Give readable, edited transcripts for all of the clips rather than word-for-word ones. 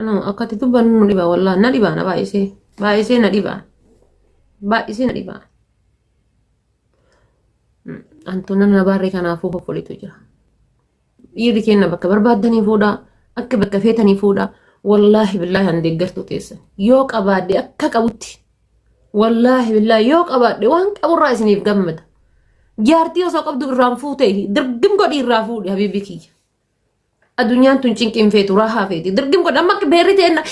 No, akka itti dubbannu nu dhiba wallaahi na dhiba na baay'isee baay'isee na dhiba baay'isee na dhiba. Antu nama baarree kanaafuu hoffolitu jira. Dhiirri keenya bakka barbaaddanii fuudhaa akka bakka feetanii fuudhaa wallaahi billaahi an deeggartuu teessan yoo qabaadhe akka qabutti wallaahi billaahi yoo qabaadhe waan qaburraa isiniif gammada. Jaartii osoo qabdu irraan fuutee dirgim godhi irraa fuudhi habiibii kiyya. Addunyaan tun cinqiin feetu raahaa feeti. Dirgim godha amma akka beerri ta'enna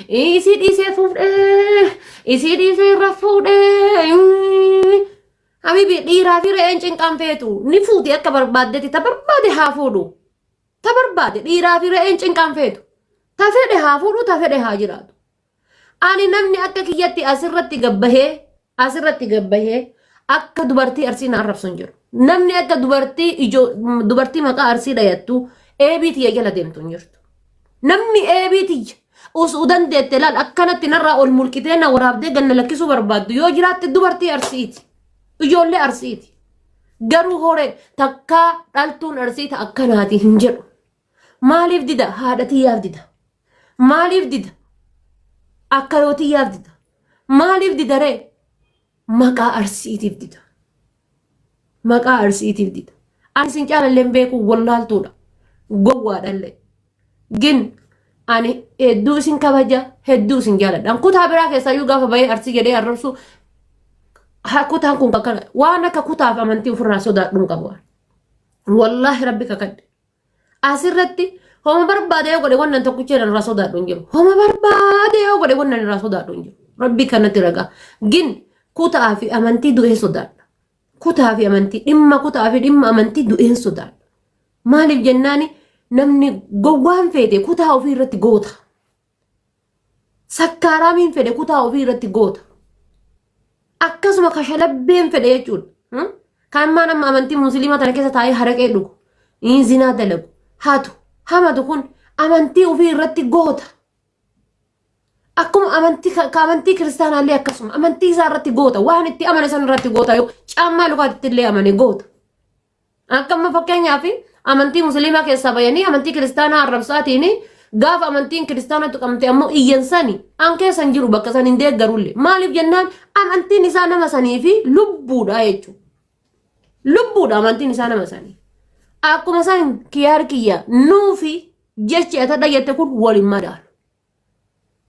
isii dhiisee fuudhee isii dhiisee irra fuudhee. Habibi dhiiraa fi re'een cinqaan feetu ni fuuti akka barbaaddetti ta barbaade haa fuudhu. Ta barbaade dhiiraa fi re'een cinqaan feetu. Ta fedhe haa fuudhu ta fedhe haa jiraatu. Ani namni akka kiyyatti asirratti gabbahee asirratti gabbahee akka dubartii arsii na arrabsu hin jiru. Namni akka dubartii ijoo dubartii maqaa arsii dhayattu eebii tiyya jala deemtu hin jirtu. Namni eebii tiyya osoo dandeette laal akkanatti narraa ol mulqitee na waraabdee ganna lakkisuu barbaaddu yoo jiraatte dubartii arsiiti. Ijoollee arsiiti. Garuu horee takkaa dhaltuun arsii ta akkanaati hin jedhu. Maaliif dida? Haadha tiyyaaf dida. Maaliif dida? Akkayoo tiyyaaf dida. Maaliif dida ree? Maqaa arsiitiif dida. Maqaa arsiitiif dida. Ani isin caalallee hin beeku wallaaltuudha. Gowwaadhallee. Gin ani hedduu isin kabaja hedduu isin jaaladha. An kutaa biraa keessaayyuu gaafa bahee arsii jedhee arrabsu kutaan kun akkana waan akka kutaaf amantii ofirraa sodaadhuun qabu. Wallaahi rabbi kakadhe. Asirratti homa barbaade yoo godhe wannan tokkicha irraa sodaadhu hin jiru. Homa barbaade yoo godhe wannan irraa sodaadhu hin jiru. Rabbi kanatti ragaa. Gin kutaa fi amantii du'een sodaadha. Kutaa fi amantii dhimma kutaa fi dhimma amantii du'een sodaadha. Maaliif jennaani namni gowwaan feete kutaa ofii irratti goota. Sakkaaraamiin fedhe kutaa ofii irratti goota. Akkasuma kashalabbeen fedhe jechuudha. Kan maan amma amantii musliimaa tana keessa taa'ee haraqee dhugu, zinaa dalagu, hatu, hamatu kun amantii ofii irratti goota. Akkuma amantii ka amantii kiristaanaallee akkasuma amantii isaa irratti goota. Waan itti amane san irratti goota yoo caammaa lukaatti illee amane goota. Akka amma fakkeenyaaf amantii musliimaa keessaa bayanii amantii kiristaanaa arrabsaatiin gaafa amantiin kiristaanaa tuqamte ammoo iyyan sani an keessa hin jiru bakka san hin deeggarulle. Maaliif jennaan amantiin isaa nama sanii fi lubbuudha jechuudha. Lubbuudha amantiin isaa nama sanii. Akkuma san kiyaar kiyya nuufi jechi ati dhagette kun wal hin madaalu.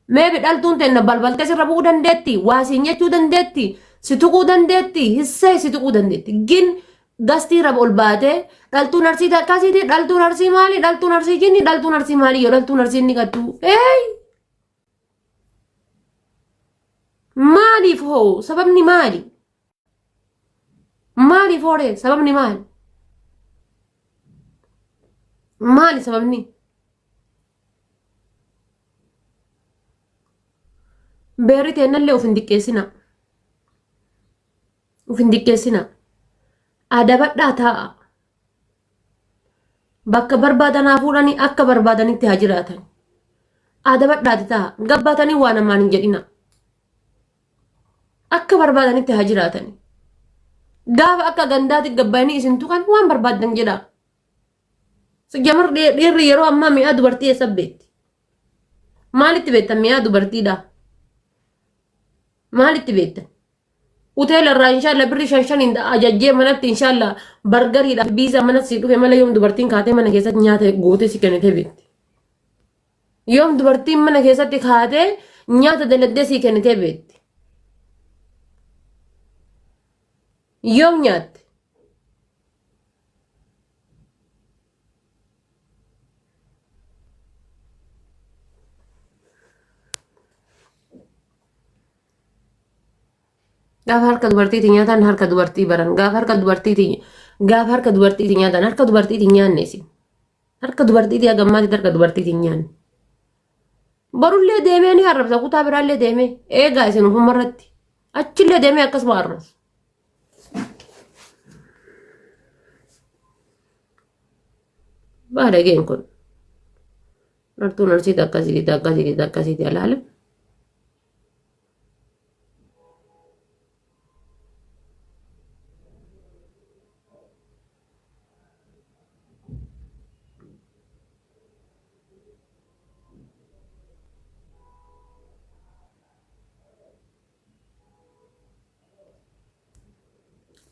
Meebi dhaltuun teenna balbaltee sirra bu'uu dandeetti, waa siin jechuu dandeetti, si tuquu dandeetti, hissee si tuquu dandeetti. Gin gastii irra ol baatee dhaltuun arsii takkasiiti, dhaltuun arsii maali, dhaltuun arsii jinni, dhaltuun arsii maali yoo dhaltuun arsii inni qattu. Eey! Maaliif hoo? Sababni maali? Maaliif hooree? Sababni maali? Maali sababni? Beerri teennallee of hin diqqeessina. Of hin diqqeessina. Adabadhaa taa'a. Bakka barbaadan haa fuudhanii akka barbaadanitti haa jiraatan. Adabadhaati taa'a. Gabbaatanii waa namaan hin jedhina. Akka barbaadanitti haa jiraatan. Gaafa akka gandaatti gabbaanii isin tuqan waan barbaadan jedhaa. Jamar dhiirri yeroo ammaa mi'aa dubartii eessa beekti? Maalitti beektan mi'aa dubartiidha? Maalitti beektan? Hoteela irraa inshaalla birri shan shaniin ajajjee manatti inshaalla bargariidhaaf biizaa manatti si dhufe malee yoom dubartiin kaatee mana keessatti nyaata gootee si kennitee beekti? Yoom dubartiin mana keessatti kaatee nyaata daladdee si kennitee beekti? Yoom nyaatte? Gaafa harka dubartiitiin nyaatan harka dubartii baran. Gaafa harka dubartiitiin gaafa harka dubartiitiin nyaatan harka dubartiitiin nyaanne isin. Harka dubartiitii haga ammaatitti harka dubartiitiin nyaanne. Borullee deemee ni arrabsa kutaa biraallee deemee eegaa isin ofumarratti. Achillee deemee akkasuma arrabsa. Baalageen kun. Dhaltuun arsiiti akkasiiti akkasiiti akkasiiti alaale.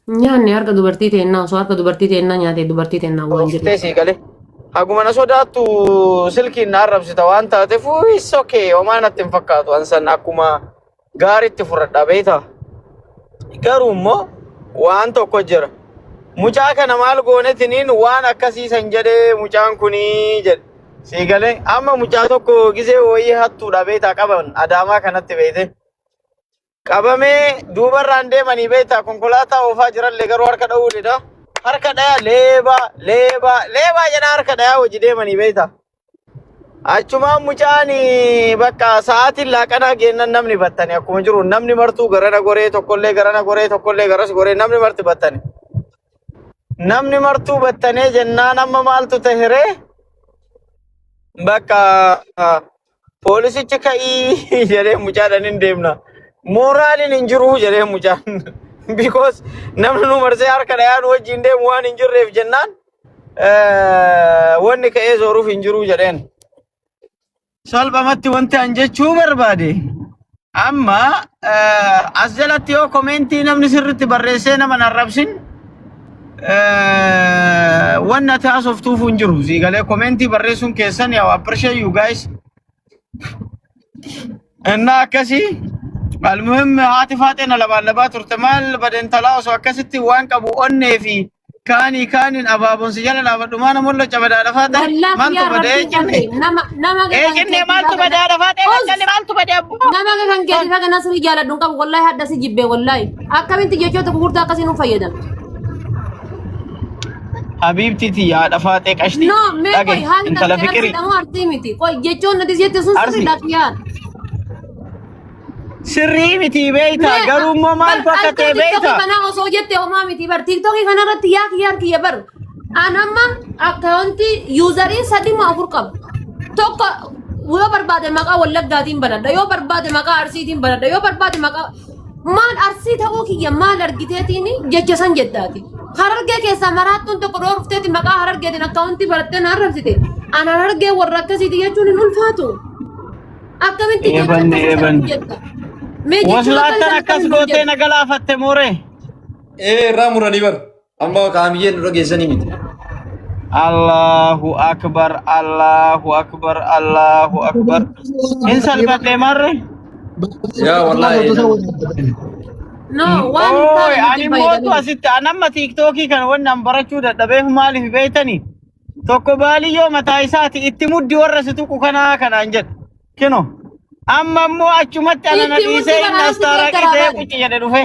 Nyaanni harka dubartii teennaa osoo harka dubartii teennaa nyaatee dubartii teennaa waan Oftee jirtu. sii galee. Haguma na sodaattu silkiin na arrabsita waan taateef, it's okay, homaa natti hin fakkaatu. An san akkuma gaariitti fudhadha, beektaa. Garuu immoo waan tokko jira. Mucaa kana maal goonetiniin waan akkasii san jedhee mucaan kunii jedhe. Sii galee, amma mucaa tokko gisee wayii hattuudha beektaa, qaban Adaamaa kanatti beekte. Qabamee duubarraan deemanii beektaa, konkolaataa oofaa jirallee garuu harka dha'uu dida. Harka dhaya, leebaa leebaa leebaa jedhaa harka dhayaa hojii deemanii beektaa. Achumaan mucaan bakka sa'aatiin laaqanaa geennan namni battane, akkuma jiru namni martuu garana goree, tokkollee garana goree, tokkollee garas goree, namni marti battane. Namni martuu battanee jennaan amma maaltu taheree, bakka poolisichi ka'ii jedhee mucaadhaan hin deemna. Mooraaliin hin jiru jedhee mucaan. Because namni nu marsee harka dhayaa nu wajjin deemu waan hin jirreef jennaan, wanni ka'ee zooruuf hin jiru jedheen. Salphumatti wanti an jechuu barbaade, amma as jalatti yoo commentii namni sirritti barreessee nama hin arrabsin, wanna taasoftuuf hin jiru. Siigalee, commentii barreessuun keessan yaa appreciate you guys. Innaa akkasii, almuhim, haati faaxee na labaallabaa turte, maal badentalaa osoo akkasitti waan qabu onnee fi kaanii kaaniin abaaboon si jala dhaabadhu, maana molla badaadha faaxee. Wallaahi Maaltu yaa badee rabbii cinne? qabde nama nama Ee cinne, maaltu badaadha faaxee? Galgalli maaltu badee abboo? Nama kan keetii faga nasrii jaaladhu hin qabu, wallahi hadda si jibbee, wallahi akkamitti jechoota gurguddaa akkasii nu fayyadamte. Habiibti tiyya, haadha faaxee qashti. No, mee Dhage qoy, haati intala tante fiqirii. Arsiidha moo Arsii miti? Qoy, jechoon nati jette sun Arsii. sirriidha kiyyaan. Sirrii miti beeyta, garuu immoo maaltu akka ta'e TikTokii beeyta. kanaa osoo jette homaa miti bar. TikTokii kanarratti yaa kiyyaar kiyya bar. An amma accountii userii sadi moo afur qaba. Tokko yoo barbaade maqaa Wallaggaatiin banadha. Yoo barbaade maqaa Arsiitiin banadha. Yoo barbaade maqaa maal Arsii ta'uu kiyya maal argiteetiin jecha san jettaati. Harargee keessaa maraattuun tokko dhoorfteeti maqaa Harargeetiin accountii barattee na arrabsite. An Harargee warra akkasiiti jechuun hin ulfaatu. Akkamitti jecha Eebanne, akkasii sana eebanne. jetta? Mee jechuun Waslaattan akkasii akkas sana gootee jetta? na galaafatte mooree. Ee, irraa muranii bar. Amma kaamiyyeen dura geessanii miti. Allahu akbar, Allahu akbar, Allahu akbar. Hin salphadhe marre. Yaa wallaahi. No, waan hin Ooy, taane nutti ani hin mootu fayyadamin. asitti an amma TikTokii kana wanni an barachuu dadhabeef maaliif beektanii? Tokko baaliyyoo mataa isaati itti muddi warra si tuqu kanaa kanaan jedhe. Kino amma immoo achumatti ana na Itti muddi dhiisee bara inni anatti astaaraaqii deeggaraa ta'ee baale. quci jedhe dhufe.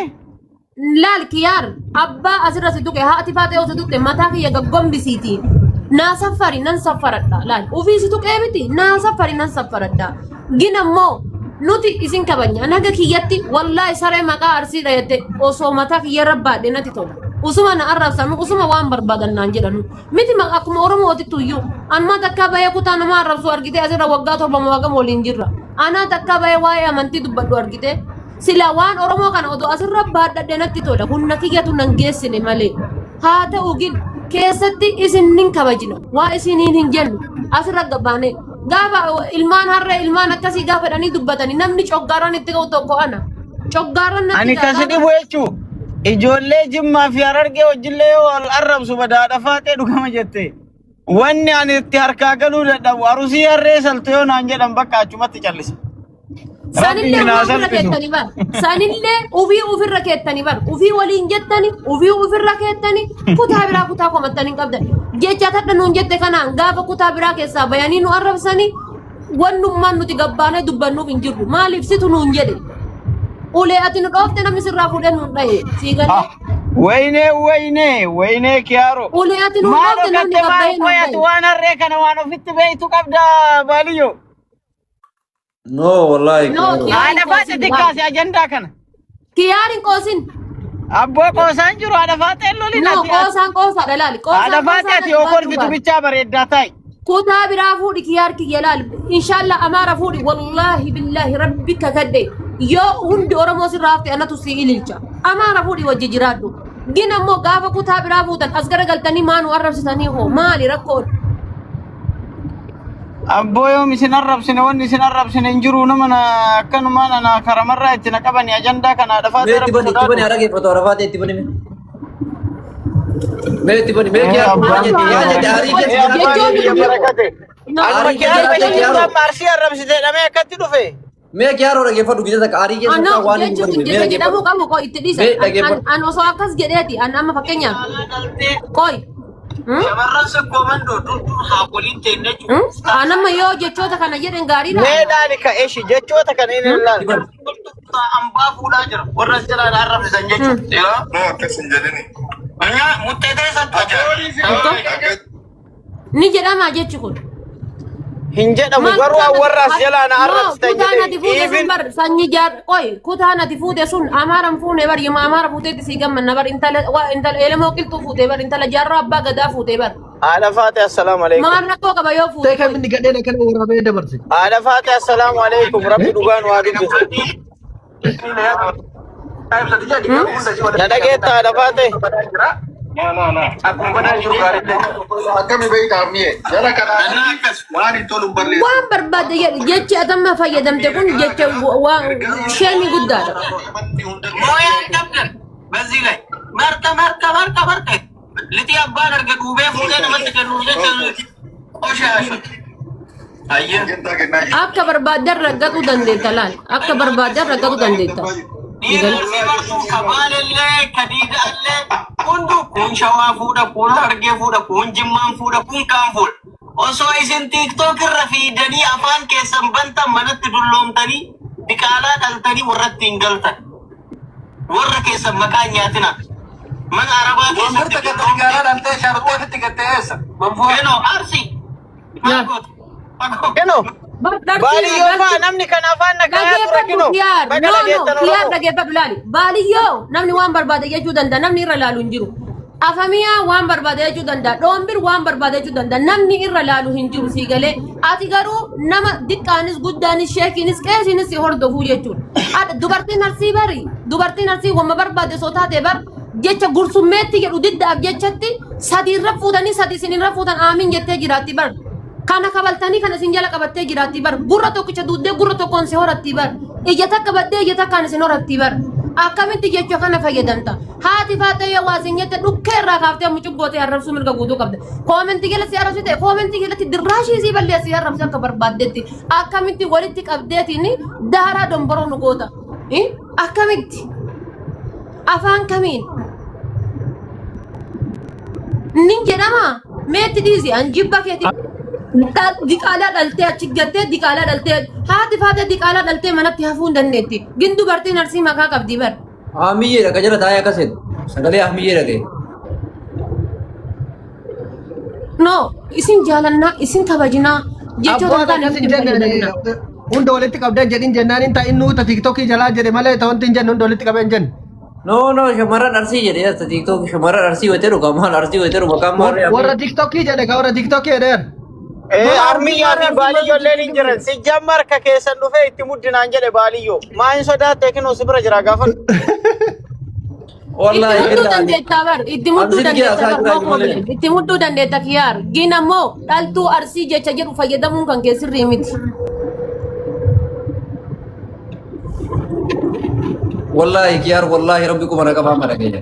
Laal kiyaar, abbaa asirra si tuqe, haati faatee osoo tuqxe mataa kiyya gaggombisiiti. Naa saffari nan saffaradha. Laal, ofii si tuqee miti, naa saffari nan saffaradha. Gin ammoo nuti isin kabajna. Naga kiyyatti wallaahi saree maqaa Arsiidha jette osoo mataa kiyya irra baadhe natti tola. Usuma na arrabsanu, usuma waan barbaadan naan jedhanu. Miti akkuma Oromootittu iyyuu. Anuma takkaa bahee kutaa nama arrabsu argitee? Asirra waggaa 7 moo hagam waliin jirra. Anaa takkaa bahee waa'ee amantii dubbadhu argitee? Sila waan Oromoo kana odoo asirra baadhadhe natti tola. Humna kiyyatu nan geessine malee. Haa ta'u gin keessatti isin nin kabajna. Waa isiniin hin jennu. Asirra gabbaane. Gaafa ilmaan harree ilmaan akkasii gaafa jedhanii dubbatanii namni coggaarraan itti ka'u tokko ana. Coggaarraan natti Ani ka'a kasi gaafa. dhibu jechuu. Ijoollee Jimmaa fi Harargee wajjillee yoo wal arrabsu badaadha faaxee dhugama jette. Wanni ani itti harkaa galuu dadhabu, Arusii harree saltu yoo naan jedhan bakka achumatti callisa. Sanillee Rabbiin haa ufii ofirra salphisu. keettanii bar. Sanillee ufii ofirra keettanii bar. Ufii waliin jettani, ufii ofirra keettani, kutaa biraa kutaa komattanii hin qabdan. Jecha tadha nuun jette kanaan gaafa kutaa biraa keessaa bayanii nu arrabsanii wannummaan nuti gabbaanee dubbannuuf hin jirru. Maaliif situ nuun jedhe? Ulee ati nu dhoofte namni sirraa fuudhee nuun dhahe. Sii galee? Ah, Wayinee, wayinee, wayinee kiyaaro. Ulee ati nuun Maal dhoofte namni dhokkatte maal gabbayee nuun qoy ati dhahe. waan harree kana waan ofitti beektu qabda baaliyyoo. No, wallahi. No, Kiyaaroo. kiyaar hin Haadha faaxe qoosin. xiqqaase ajandaa kana. Kiyaar hin qoosin. Abboo, qoosaan jiru, haadha faaxeen lolin No, ati. qoosaan qoosaadha laali. Haadha Qoosaan faaxe qoosaadha ati yoo dhugaa kolfitu duwwaadha. bichaa bareeddaa taa'i. Kutaa biraa fuudhi kiyaar kiyya laal. Inshallah Amaara fuudhi, wallaahi billaahi rabbi kakadhe. Yoo hundi Oromoo sirraa hafte anatu si ililcha. Amaara fuudhi wajji jiraadhu. Gin ammoo gaafa kutaa biraa fuutan as garagaltanii maa nu arrabsitanii hoo maali rakkoon? Abboo, yoom isin arrabsine? Wanni isin arrabsine hin jiru, nama na akkanumaan ana karamarraa itti na qabani ajandaa kana haadha Mee faaxee itti rabbi bani, itti bani sodaadhu. haa dhaggeeffatu, Arafaatee itti bani mee. Mee itti bani mee kiyaa maal jette maal jette aarii keessa Ee jiraatu. abbaan Jechoonni biyya kun barakate. No, Anuma Aarii kiyaar keessa bashir jiraatu. amma arsii arrabsite dhamee akkatti dhufe. Mee kiyaaroo dhaggeeffadhu gita takka aarii keessa Ano ta'a waan hin jechi sun godhame mee jecha jedhamuu dhaggeeffadhu. qabu qoy itti dhiisa. Mee An dhaggeeffadhu. an osoo akkas jedheeti an amma fakkeenyaaf qoy. Hmm? Shamarran sikkoo mandoo dur dur haakoliin teenne Hmm? jechuudha. An amma yoo jechoota kana jedhan gaarii Mee laata? laali ka eshi jechoota kana inni Hmm? laali. Ambaa fuudhaa jira. Warra as jalaa arrabsisan Hmm. jechuudha. No, akkas hin jedhini. Muttee teessattu ajaa'iba. Tokko Akkas ni jedhama jechi kun. Hin jedhamu Maal garuu kutaan an warra as ati jalaa na no arrabsitan kutaan jedhe. ati fuute sun Even bar sanyii jaar qoy kutaan ati fuute sun amaaran fuune bar yoma amaara fuuteetti sii gammanna bar intala waa intala elemoo qilxuu fuute bar intala jaarraa abbaa gadaa fuute bar haadha faate assalaamu alaikum. maal rakkoo qaba yoo fuute Ta'e qoy. kan inni gadheen akkana waraabee dabarse. Haadha faate assalaamu alaikum. Rabbi dhugaan waa dubbisu. Hmm? Na dhageetta haadha faate. Akkami beektaa mi'e? Jara kanaa waan hin tolu hin balleessu. Waan barbaadde jedhi jechi atamma fayyadamte kun jecha waan sheemii guddaadha. Mooyaan dabdan በዚህ ላይ መርጠ መርጠ መርጠ መርጠ lixii abbaan arge duubee fuudhee namatti kennuuf jecha qoshaasha. Ayyee. Sagantaa kennaa jirti. Akka barbaaddan raggatuu dandeetta laal. Akka barbaaddan raggatuu dandeetta. Dhiirri arsii martuu ka baalellee ka diidaallee hunduu kun shawaa fuudha kun harargee fuudha kun jimmaan fuudha kun kaan fuudha. Osoo isin tiiktook irra fiidanii afaan keessan bantan manatti dulloomtanii diqaalaa dhaltanii warratti hin galtan. Warra keessan maqaa hin nyaatina. Mana arabaa keessatti Wambirta gatte gaaraa dhaltee shaarxee ofitti gatte eessa? Manfoo. Kenoo arsii. Yaa. Fagoo. Kino Darsiin baaliyyoo faa darsi namni kan afaan na kayaa ture dhageeffadhu kino. kiyaar. Baga No no dhageettan kiyaar Oromoo. dhageeffadhu laali. Baaliyyoo namni waan barbaade jechuu danda'a namni irra laalu hin jiru. Afamiyaa waan barbaade jechuu danda'a. Dhoombir waan barbaade jechuu danda'a. Namni irra laalu hin jiru sii galee. Ati garuu nama diqqaanis guddaanis sheekiinis qeesiinis si hordofuu jechuudha. Adha dubartiin arsii bari dubartiin arsii wamma barbaade osoo taate bar jecha gursummeetti jedhu diddaaf jechatti sadii irra fuutanii sadii isin irra fuutan aamiin jettee jiraatti bar. Kana kabaltanii kana isin jala qabattee jiraatti bar. Gurra tokkicha duuddee gurra tokkoon si horatti bar. Ija takka baddee ija takkaan isin horatti bar. Akkamitti jecha kana fayyadamta? Haati faaxee yoo waa isin jette dhukkee irraa kaaftee mucuu gootee arrabsuu mirga guutuu qabda. Koomentii jala si arrabsite koomentii jalatti dirraashii sii balleessi arrabsi akka barbaaddetti. Akkamitti walitti qabdeetiin daaraa domboroo nu goota? Akkamitti? Afaan kamiin? Nin jedhama meetti dhiisi an jibba keeti diqaalaa dhaltee achi gattee diqaalaa dhaltee haati faatee diqaalaa dhaltee manatti hafuu hin dandeetti. Gin dubartiin arsii makaa qabdi bar. Ahmiyyeedha ka jala taa'ee akkas jedhu. Sagalee ahmiyyeedha ta'e. No isin jaalannaa isin kabajinaa jechoota Abbaan hin taane akkas nutti hin hin jenne fayyadaminaa. hunda walitti qabdan jedhin jennaan hin ta'in nuuta tiktokii jalaa jedhe malee ta wanti hin jenne hunda walitti qabee hin jenne. No no shamarran arsii jedhe yaa TikTok shamarran arsii wayitee dhugaa maal arsii wayitee dhugaa maqaan maal Warra tiktokii jedhe ka warra tiktokii jedheera. Ee armiyyaa fi baaliyyolleen hin jiran. Si jammar ka keessan dhufee itti muddinaan jedhe baaliyyoo. Maa hin sodaatte kinoo si bira jira gaafa. Itti Wallahi mudduu billahi. dandeettaa bar itti mudduu Arsiin dandeetta kiyya bar isaa no jira malee. problem itti mudduu dandeetta kiyaar gin ammoo dhaltuu arsii jecha jedhu fayyadamuun kan kee sirrii miti. Wallahi kiyaar wallahi rabbi kuma na qabaa mala keenya.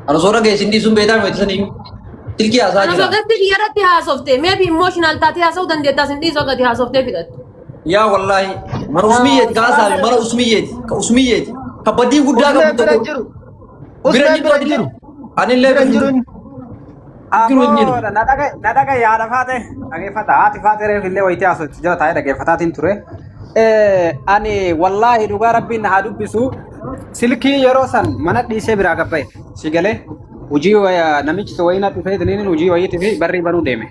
Ana osoo dhaga'e isin dhiisuun beektaa miti sanii. Silkii haasaa Ana jira. sogatti kiyyarratti haasofte maybe emotional taatee haasa'uu dandeettaa sin dhiisuu gadi haasoftee fixattu. Yaa wallahi mana usmiyyeeti kaasaa mana usmiyyeeti ka usmiyyeeti ka badii guddaa Usmeen qabu bira hin tokko jiru. bira Usmeen hin bira hin jiru jiru. anillee Bira bira hin hin jiru jiru inni. jiru hin jiru. Aboo na dhaga na dhaga yaada faate dhageeffata haati faate reef illee wayitii haasofti jala taa'ee dhageeffataatiin ture. Ani wallaahi dhugaa rabbiin na haa dubbisu silkii yeroo san mana dhiisee biraa gabba'e si galee hojii namichi wayii na dhufee tiniin hojii wayiitii fi barrii banuu deeme.